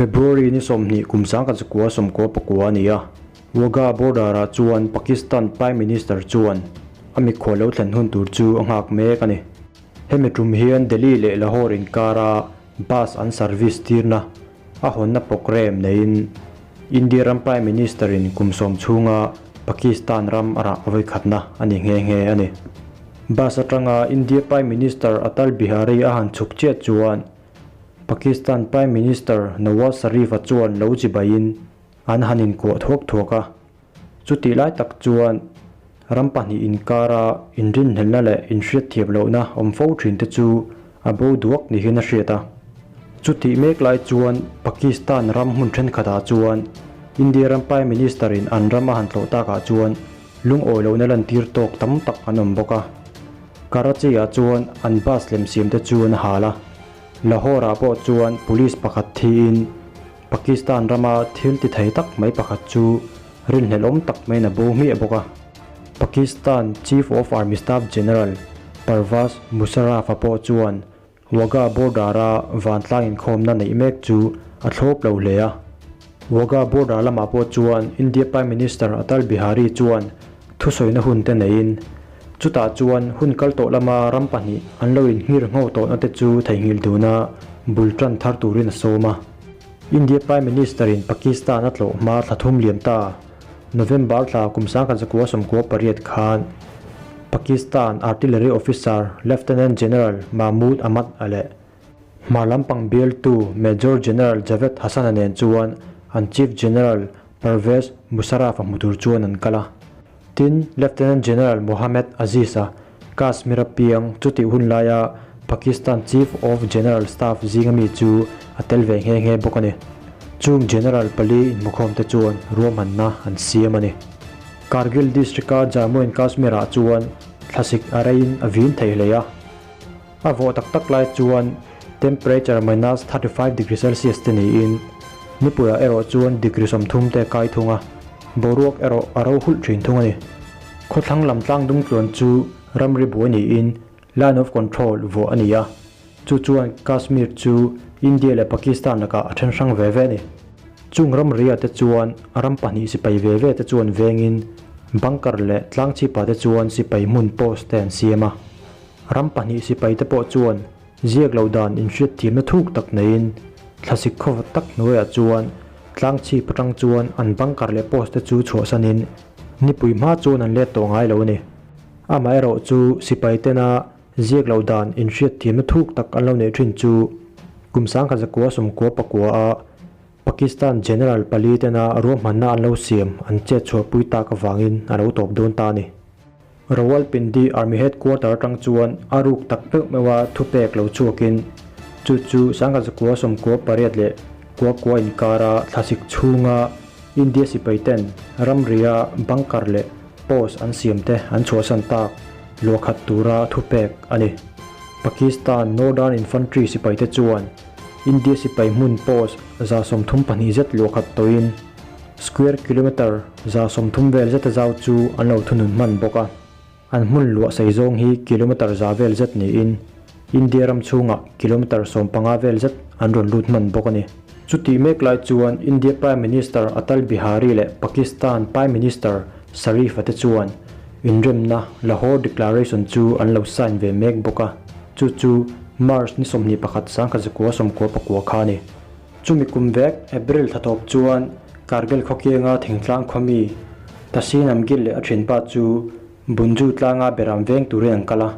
February ni 20 kum 1994 a ni a, Wagah border-ah chuan Pakistan Prime Minister chuan a mikhual lo thlen hun tur chu a nghak mek a ni. Hemi tum hian Delhi leh Lahore inkara bus an service tirna a hawnna programme neiin India ram Prime Minister-in kum 10 chhunga Pakistan ram a rah vawikhatna a ni nghe nghe a ni. Bus atanga India Prime Minister Atal Bihari a han chhuk chiah chuan Pakistan Prime Minister Nawaz Sharif-a chuan lo chibaiin an han inkuah thuak thuak a. Chutih lai tak chuan ram pahnih inkara inrinhlelhna leh inhriatthiam lohna awm fo thin te chu a bo duak ni hian a hriat a. Chutih mek lai chuan Pakistan ram hmun thenkhatah chuan India ram Prime Minister-in an ram a han tlawh takah chuan lungawi lohna lantir tawk tam tak an awm bawk a. Karachi-ah chuan an bus lem siam te chu an hal a. Lahore-ah pawh chuan police pakhat thiin Pakistan rama thil ti thei tak mai pakhat chu rinhlelhawm tak maiin a bo hmiah bawk a. Pakistan Chief of Army Staff General Pervaz Musharraf-a pawh chuan Wagah border-a vantlang inkhawmna neih mek chu a thlawp lo hle a. Wagah border lamah pawh chuan India Prime Minister Atal Bihari chuan thusawina hun te neiin, chutah chuan hun kal tawh lama ram pahnih an lo inhngir ngho tawhna te chu theihnghilh duna bul tan thar turin a sawm a. India Prime Minister-in Pakistan a tlawh hma thla thum liam ta, November thla kum 1998 khan Pakistan Artillery Officer Lieutenant General Mahmood Ahmad a leh hmar lampang bialtu Major General Javed Hasan-a nen chuan an Chief General Pervez Musharraf-a hmu tur chuan an kal a. Tin, Lieutenant General Mohammed Aziz-a Kashmir-a piang chutih hun laia Pakistan Chief of General Staff zinga mi chu a tel ve nghe nghe bawk a ni. Chung General pali inhmukhawm te chuan ruahmanna an siam a ni. Kargil District-a Jammu and Kashmir-ah chuan thlasik a reiin a vin thei hle a. A vawh tak tak lai chuan temperature minus 35 degree Celsius te niin, nipuiah erawh chuan degree 30 te a kai thung a, boruak erawh a ro hulh thin thung a ni. Khawthlang lam tlang dung tluan chu ramri buai niin line of control vuah a ni a, chu chuan Kashmir chu India leh Pakistan lakah a then hrang ve ve a ni. Chung ramria te chuan ram pahnih sipai ve ve te chuan vengin bunker leh tlang chhipa te chuan sipai hmun post te an siam a. Ram pahnih sipai te pawh chuan ziak lo dan inhriat thiamna thuk tak neiin thlasik khawva tak hnuaiah chuan tlang chhip atang chuan an bunker leh post te chu chhuahsanin nipui hma chuan an let tawh ngai lo a ni. Amaherawh chu sipai tena ziak lo dan inhriat thiamna thuk tak an lo neih thin chu kum 1999 a Pakistan General pali tena ruahmanna an lo siam an chet chhuahpui tak avangin a lo tawp dawn ta a ni. Rawalpindi Army Headquarter atang chuan a ruk tak meuh meuh a thupek lo chhuakin chu chu 1998 leh kua kua inkara thlasik chhunga India sipai ten ramria bunker leh post an siam te an chhuahsan tak luahkhat tura thupek a ni. Pakistan Northern Infantry sipai te chuan India sipai hmun post 32 zet luahkhat tawhin Square kilometre 30 vel zeta zau chu an lo thunun hman bawk a, an hmun luah sei zawng hi kilometre 100 vel zet niin India ram chhungah kilometre 15 vel zet an rawn lut hman bawk a ni. Chutih mek lai chuan India Prime Minister Atal Bihari leh Pakistan Prime Minister Sharif-a te chuan inremna Lahore Declaration chu an lo sign ve mek bawk a, chu chu March ni 21 1999 kha a ni. Chumi kum vek April thla tawp chuan Kargil khawkianga thingtlang khawmi Tasi Namgil leh a thinpa chu Bunju tlanga beram veng turin an kal a.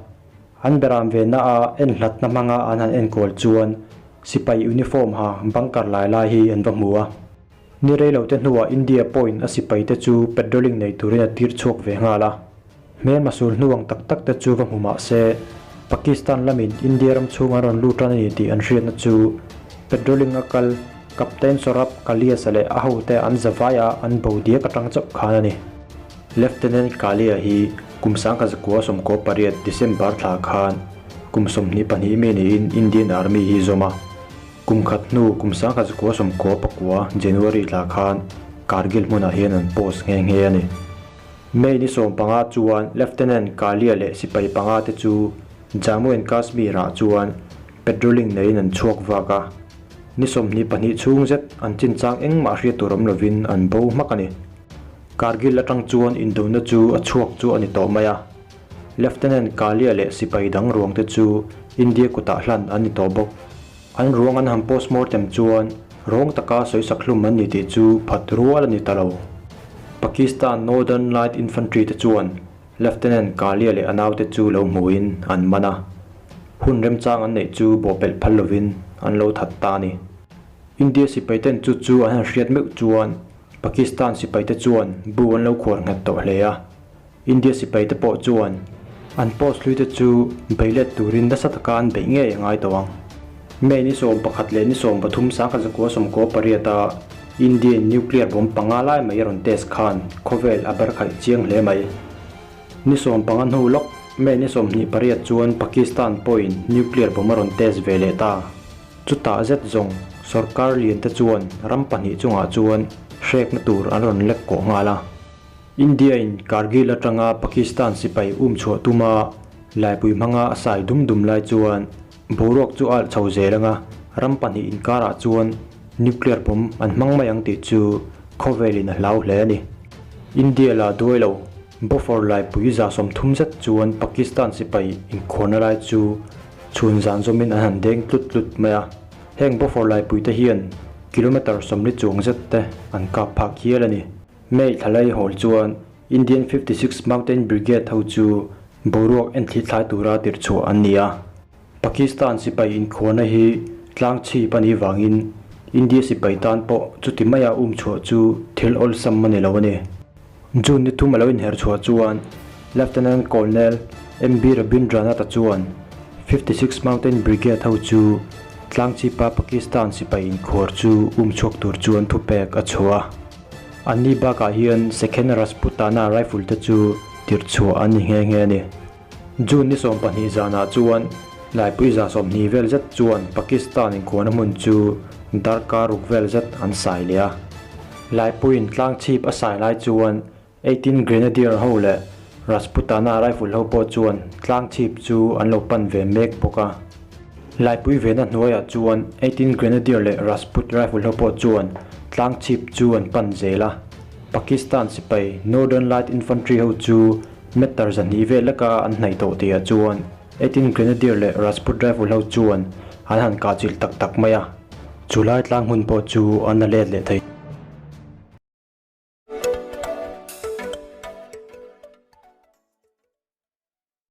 An beram venna a enhlatna hmanga an han enkawl chuan sipai uniform ha bunker lai lai hi an va hmu a. Ni reilote hnuah India pawhin a sipaite chu patrolling nei turin a tir chhuak ve nghal a. Hmelma sul hnuang tak tak te chu va hmu mah se, Pakistan lamin India ram chhung an rawn lut tan a ni tih an hriatna chu patrolling a kal Captain Saurabh Kaliasa leh a hote an zavai a an bo diak atang chauh khan a ni. Lieutenant Kalia hi kum 1998 December thla khan kum 22 mi niin Indian Army hi zawm a. Kum khat hnu kum 1999 January thla khan Kargil hmunah hian an post nghe nghe a ni. May ni 15 chuan Lieutenant Kalia leh sipai panga te chu Jammu and Kashmir-ah chuan patrolling neiin an chhuak vak a. Ni 22 chhung zet an chinchang engmah hriat tur awm lovin an bo hmak a ni. Kargil atang chuan indona chu a chhuak chu a ni tawh mai a. Lieutenant Kalia leh sipai dang ruang te chu India kutah hlan an ni tawh bawk. An ruang an han postmortem chuan rawng taka sawisak hlum an ni tih chu phat rual a ni ta lo. Pakistan Northern Light Infantry te chuan Lieutenant Kalia leh a naute chu lo hmuin an man a. Hun remchang an neih chu bawhpelh phal lovin an lo that ta a ni. India sipai ten chu chu an han hriat meuh chuan Pakistan sipai te chuan bu an lo khuar nghet tawh hle a. India sipai te pawh chuan an post hlui te chu bei let turin nasa taka an beih ngei a ngai tawh ang. May ni 11 leh ni 13 1998 a Indian nuclear bomb panga lai mai a rawn test khan khawvel a ber khalh chiang hle mai. Ni 15 hnu lawk May ni 28 chuan Pakistan pawhin nuclear bomb a rawn test ve leh ta. Chutah zet zawng sorkar lian te chuan ram pahnih chungah chuan hrekna tur an rawn lek kawh nghal a. India in Kargil atanga Pakistan sipai um chhuah tuma laipui hmanga a sai dum dum lai chuan boruak chu a alh chho zel anga ram pahnih inkarah chuan nuclear bomb an hmang mai ang tih chu khawvelin a hlau hle a ni. India la duai lo Buffer laipui 130 zet chuan Pakistan sipai inkhuarna lai chu chhun zan zawmin an han deng tlut tlut mai a. Heng buffer laipui te hian kilometre 40 chuang zet te an kap phak hial a ni. May thlalai hawl chuan Indian 56 Mountain Brigade ho chu boruak en thli thlai tura tirhchhuah an ni a. Pakistan sipai inkhuarna hi tlang chhip a nih vangin India sipai tan pawh chuti maia um chhuah chu thil awlsam a ni lo a ni. June ni 3 a lo inher chhuah chuan Lieutenant Colonel M B Rabindranath-a chuan 56 Mountain Brigade ho chu tlang chhipa Pakistan sipai inkhuar chu um chhuak tur chuan thupek a chhuah a. An ni bakah hian Second Rajputana Rifle te chu tirhchhuah an ni nghe nghe a ni. June ni 12 zanah chuan laipui 120 vel zet chuan Pakistan inkhuarna hmun chu darkar ruk vel zet an sai leh a. Laipuiin tlang chhip a sai lai chuan 18 Grenadier ho leh Rajputana Rifle ho pawh chuan tlang chhip chu an lo pan ve mek bawk a. Laipui vena hnuaiah chuan 18 Grenadier leh Rajput Rifle ho pawh chuan tlang chhip chu an pan zel a. Pakistan sipai Northern Light Infantry ho chu meter 200 vel leka an hnaih tawh tihah chuan 18 Grenadier leh Rajput Rifle ho chuan an han kah chilh tak tak mai a. Chulai tlang hmun pawh chu an la let leh thei.